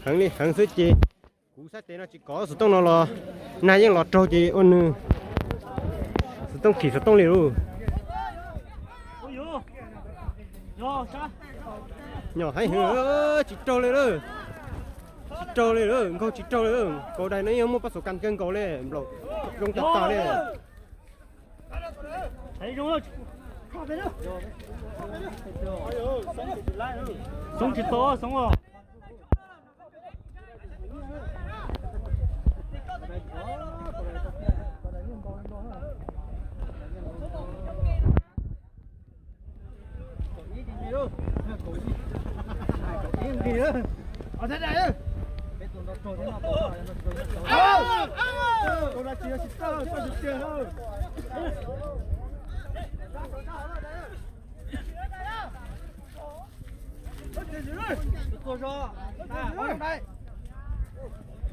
Heev li heev xwb ces kuv xav tes no tsis kov xov tooj no los nag yeej los raug ces ua nws xov tooj thim xov tooj li lauj. Nyom heev heev, tsis raug li lawm. Tsis raug li lawm, nkaug tsis raug li lawm. Kaus dais no yeej muaj pab xov kas kawg nkaus li, nplaum zoo tag tag li. Xoob tsis tau, Xoob os.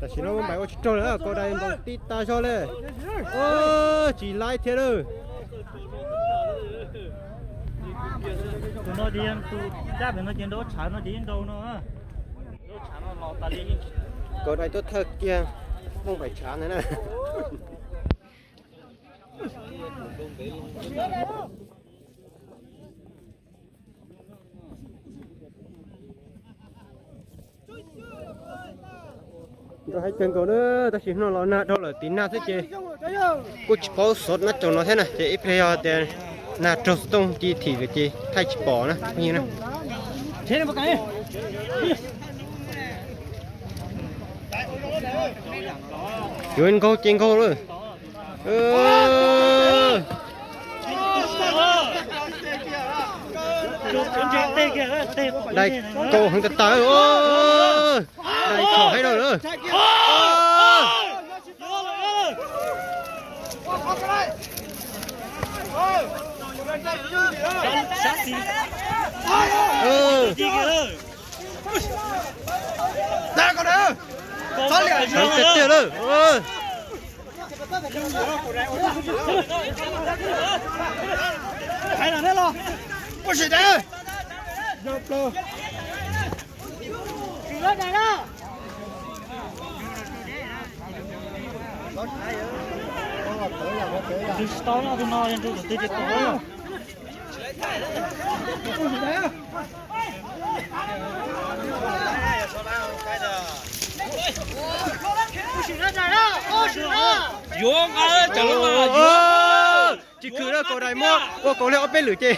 Tam sim no Npais ua tsis raug li, kaus dais ntaus tib tag zog li. Tsis laib thiab lawm. Tus no ces tus dab pem no ces nrau tshav no ces yeej nrau no. Kaus dais tuaj thawj kiag Npais tshav ntawd na. Nrau heev kawg nkaus na, tab sis hnub no los nag dhau lawm tiv nag xwb ces kuj tsis paub xov nab tsaus no thiab na, ces ib pliag yog tias nag raug xov tooj ci thim lawm ces thaij tsis pom na phooj ywg na. Yuav nkaug ces nkaug lawm. Dais kaus heev tas tas. Dais txhom heev lawm. Heev tiag tiag lawm. Tus tsis tau no, tus no yog nrau tus twg ces tau. Yuav nqa cov lub yuav. Tsis khwv na, kaus dais muab ua kaus liag ob peb lwm ces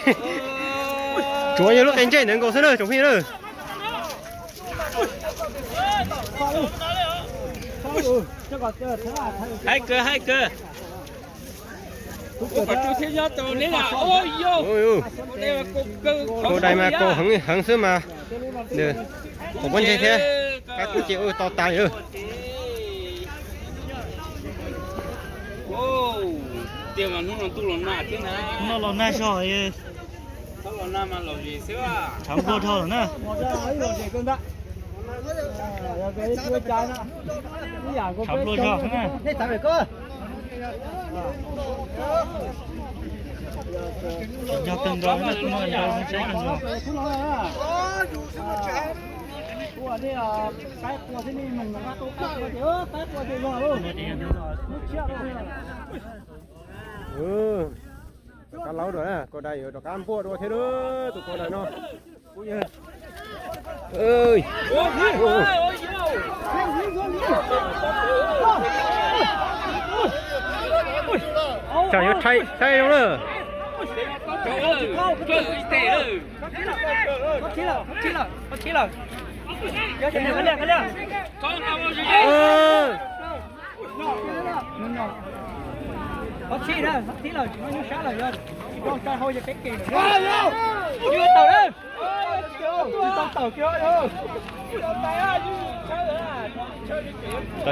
tsuav yog lub qe ntsej ntawd nkaus xwb na tsoom phooj ywg na. Haib kawg, haib kawg. Kaus dais mas kaus heev heev xwb mas. Kaus pob ntseg thiab. Kab kub ces ua to tas li. Hnub no los nag zog. Tshav npluag dhau lawm na. Tshav npluag zog na. Nyob kawg nkaus na, tus no nrau zoo saib kawg nkaus. Rov qab laub dua, kaus dais yuav rov qab npuaj dua thiab lawm, tus kaus dais no. Tsam yuav thaij thaij zoo na. Tam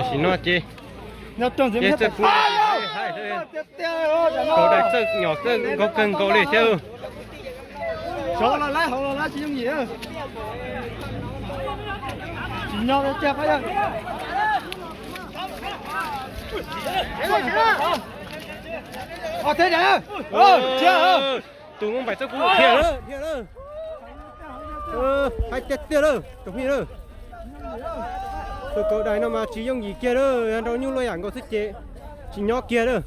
sim no ces nyob rooj ces txawj puv, kaus dais txawj nyom txawj nkaug kawg nkaus li thiab. Sov los laib, hauv los laib tsis yooj yim. Tsis nyob tiag. Tus Hmoob Npaim txawj puv dhia lawm, dhia lawm. Haib tiag tiag lawm tus phooj ywg. Kaus dais no mas tsis yooj yim kiag lawm, yog nrau nyuj luaj yam nkaus xwb ces tsis nyob kiag lawm.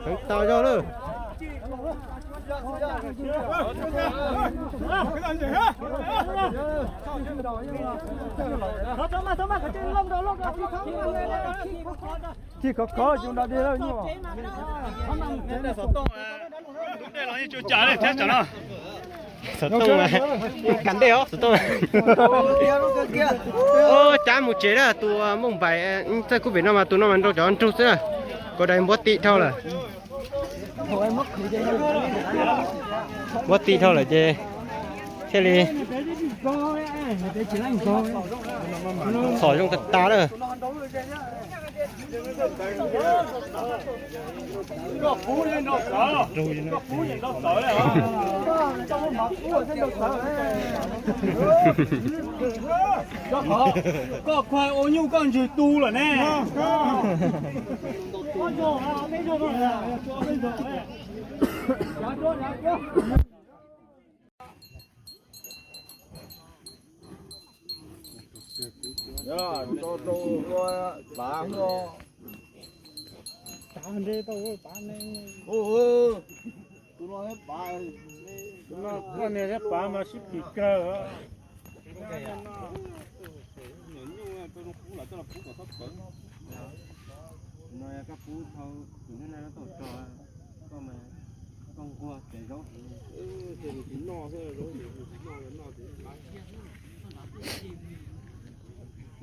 Heev tas zog lawm. Tsis khov khov yus nram dej lawm nyuj. Xov tooj, kav dej os xov tooj. Cab mus tsev na, tus Mooj Npaim txawj kub pem no mas tus no mas nrau cov nrug xwb na. Kaus dais npuab ti dhau lawm. Npuab ti dhau lawm ces thiaj li txhom zoo tas tas lawm. Koj khuav ua nyuj koj ntswg tu lawm ne. Koj niag thiab pav mas sib phim kawg.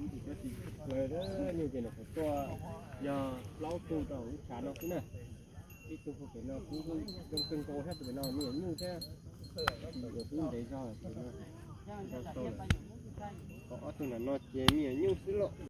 Kuv tsis cov tsis plaws, nyuj ces nws qhuav tuaj yog plaub tug rau hauv lub tshav no xwb na. Ib tug pem no kuv zoo kawg nkaus thiab, tus pem no me nyuam nyuj thiab, tus nyuam twb ntev zog lawm, tus no nrau tau lawm. Ho ob tug nram no ces me nyuam nyuj xwb lauj.